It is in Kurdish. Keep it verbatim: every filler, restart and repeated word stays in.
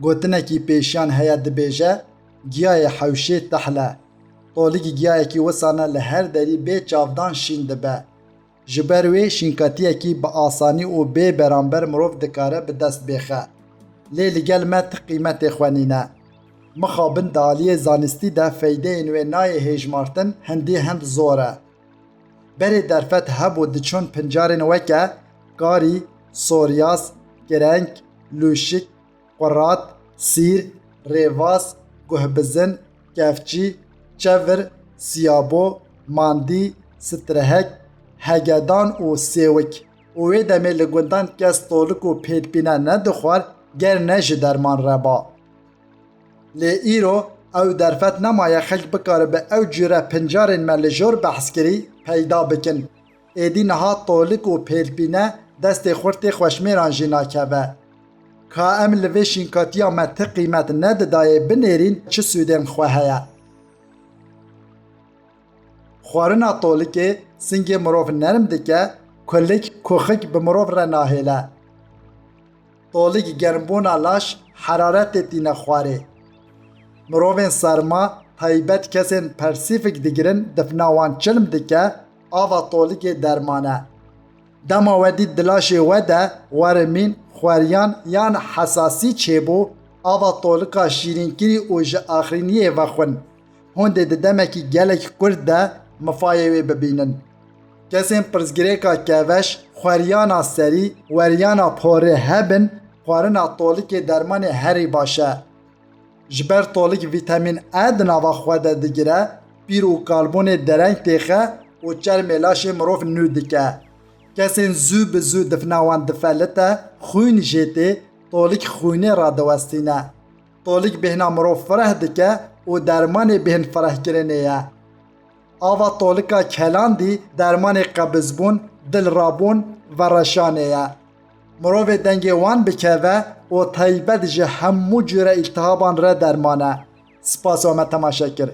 Gotinekî pêşiyan heye dibêje, giyayê hewşê tehl e. Tolik giyayekî wisan e li her derî bê çavdan şîn dibe. Ji ber wê şînkatiyekî bi asanî û bê beramber mirov dikare bi dest bêxe. Lê li gel me ti qîmetê xwe nîne. Mixabin di aliyê zanistî de feydeyên wê nayê hêjmartin hindî hind zor e. Berê derfet hebû diçûn pincarên weke karî, soryas, kireng, lûşik, qurat, sîr, rêvas, guhbizin, kevçî, çevir, siyabo, mandî, strehek, hegedan û sêwik û wê demê li gundan kes tolik û pêlpîne nedixwar ger ne ji derman re ba. Lê îro ew derfet nemaye xelk bikaribe ew cûre pincarên me li jor behs kirî peyda bikin. Êdî niha tolik û pêlpîne destê xurtê xweşmêran jî nakeve. Ka em li vê şînkatiya me ti qîmet nedidayê binêrîn çi sûdên xwe heye? Xwarina tolikê singê mirov nerm dike, kulik, kuxik bi mirov re nahêle. Tolik germbûna laş heraretê tîne xwarê. Mirovên serma, taybet kesên persîfik digirin, difna wan çilm dike, ava tolikê derman e. Dema we dît di laşê we de werimîn, xweriyan yan hesasî çêbû, ava tolika şîrînkirî û ji axirîniyê vexwin. Hûn dê di demekî gelek kurt de mifayê wê bibînin. Kesên pirsgirêka keveş, xweriyana serî, weriyana porê hebin, xwarina tolikê dermanê herî baş e. Ji ber tolik vîtemîn E di nava xwe de digire, pîr û karbonê dereng têxe û çermê laşê mirov nû dike. Kesên zû bi zû difna wan difelite, xwîn jê tê, tolik xwînê radiwestîne. Tolik bêhna mirov fireh dike û dermanê bêhn firehkirinê ye. Ava tolika kelandî dermanê qebizbûn, dilrabûn, vereşanê ye. Mirovê dengê wan bikeve û taybet ji hemû cûre îltihaban re derman e. Spas we me temaşe kir.